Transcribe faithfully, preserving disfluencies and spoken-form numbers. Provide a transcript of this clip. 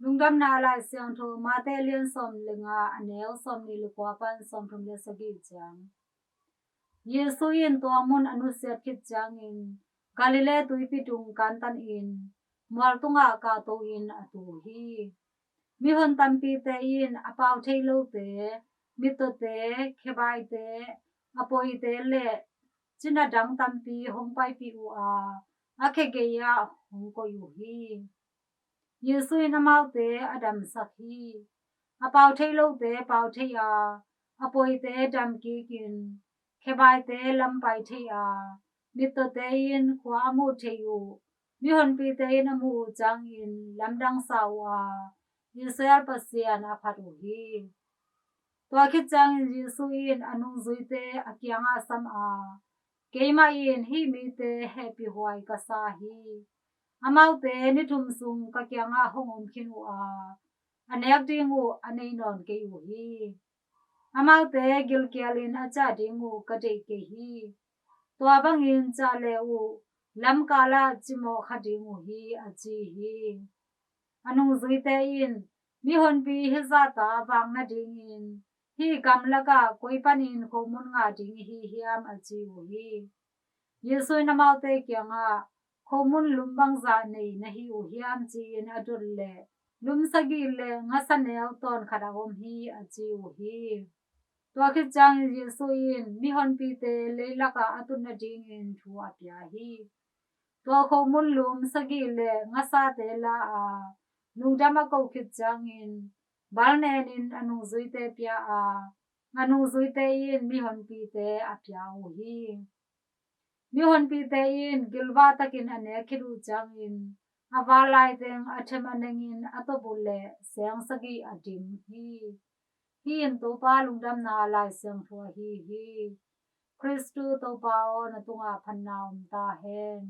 Lungdamna Lai Siangtho Mate a lian sawm le nga, a neu sawmnih le kua pan sawmthum le sagih ciang. Jesu in tua mun a nusiat khit ciangin Galilee tuipi tung kantanin mual tungah kahto in a tu hi. Mihon tampite in a pau thei lote, mittawte, khebaite, a poite le cina dang tampi hong paipih uh a, a khe gei-ah hong koih uh hi. Jesu in amaute a damsak hi. A pau thei lote pau thei a, a poite dam kikin, khebaite lam pai thei a, mittawte in khua a muh thei uh, mihonpite in a muh uh ciangin lamdang sa uh a, Israel Pasian a phat uh hi. Tua khit ciangin Jesu in a nungzuite a kiangah sam a, keimah in hih mite hehpihhuai ka sa hi. Amaute ni thum sung ka kiangah hong om khin uh a, a nek ding uh a nei nawn kei uh hi. Amaute gilkialin a ciah ding uh ka deih kei hi. Tua bangin ciah le uh, lamkalah cimawh kha ding uh hi, a ci hi. A nungzuite in, mihonpi hizahta vak nadingin hih gamlakah koi panin khomun ngah ding ihi hiam, a ci uh hi. Jesu in amaute kiangah, khomun lum bangzah nei na hi uh hiam, ci-in a dot leh, lum sagih le ngasa neu tawn khat a om hi, a ci uh hi. Tua khit ciangin Jesu in mihonpite leilakah a tut nadingin thu a pia hi. Tua khomun lum sagih le ngasate la a, lungdam a koh khit ciangin bal nenin a nungzuite pia a, a nungzuite in mihonpite a pia uh hi. Mihonpite in gilvah takin a nek khit uh ciangin a val laiteng a them a nengin a tawp uh leh seng sagih a dim hi. Hih in Topa Lungdamna Lai Siangtho ahi hi. Khristu Topa aw, na tungah phatna om ta hen.